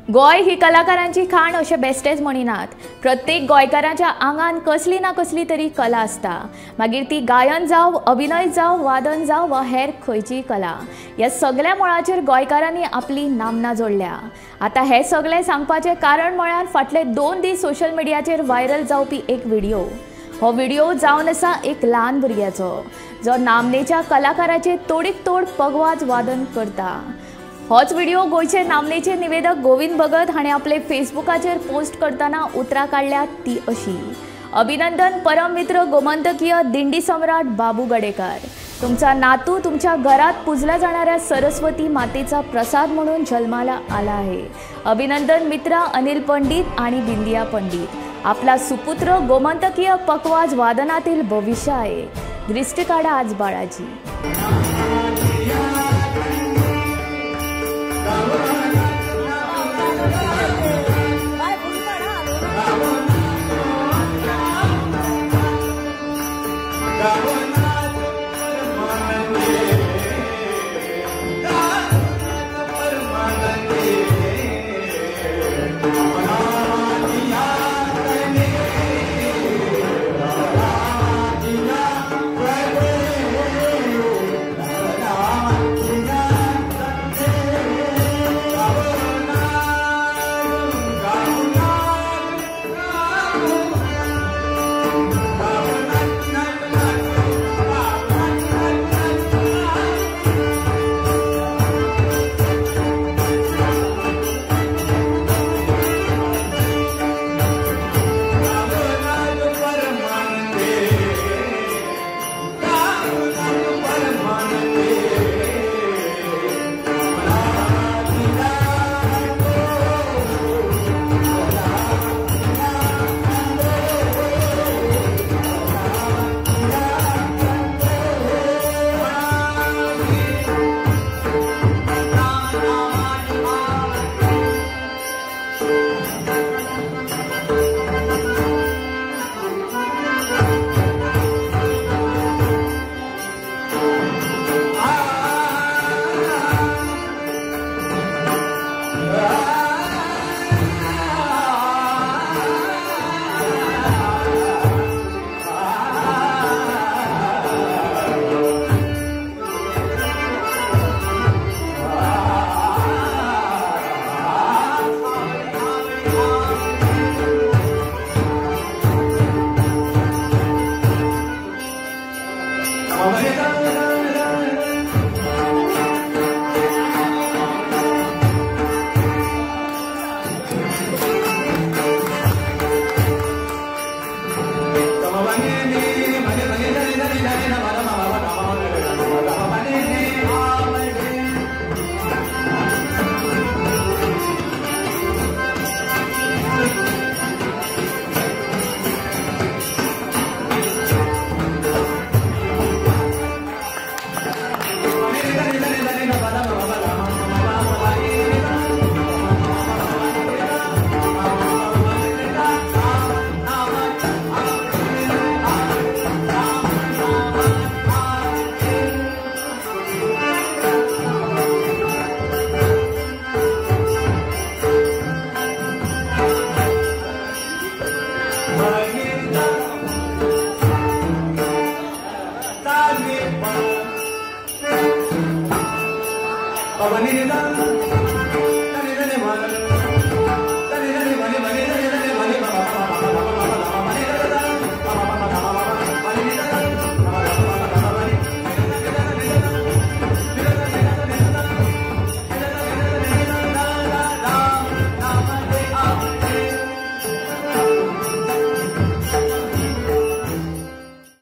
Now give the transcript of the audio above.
गोंय ही कलाकारांची खाण अशें बेस्टेच म्हणिनात. प्रत्येक गोंयकाराच्या आंगान कसली ना कसली तरी कला आसता, मागीर ती गायन जावं, अभिनय जावं, वादन जावं वा हेर खंयचीय कला. ह्या सगळ्या मळाचेर गोंयकारांनी आपली नामना जोडल्या. आतां हें सगळें सांगपाचें कारण म्हळ्यार फाटले 2 दीस सोशल मिडियाचेर व्हायरल जावपी एक व्हिडिओ. हो व्हिडिओ जावन आसा एक ल्हान भुरग्याचो, जो नामनेच्या कलाकाराचे तोडीक तोड पगवाज वादन करता. होच व्हिडिओ गोंयचे नामनेचे निवेदक गोविंद भगत हाणें आपले फेसबुकाचेर पोस्ट करतना उतरां काडल्यात ती अशी: अभिनंदन परममित्र गोमंतकीय दिंडी सम्राट बाबू गडेकर, तुमचा नातू तुमच्या घरात पूजल्या जाणाऱ्या सरस्वती मातेचा प्रसाद म्हणून जन्माला आला आहे. अभिनंदन मित्रा अनिल पंडित आणि बिंदिया पंडित, आपला सुपुत्र गोमंतकीय पकवाज वादनातील भविष्य आहे. दृष्टी काढा आज बाळाची.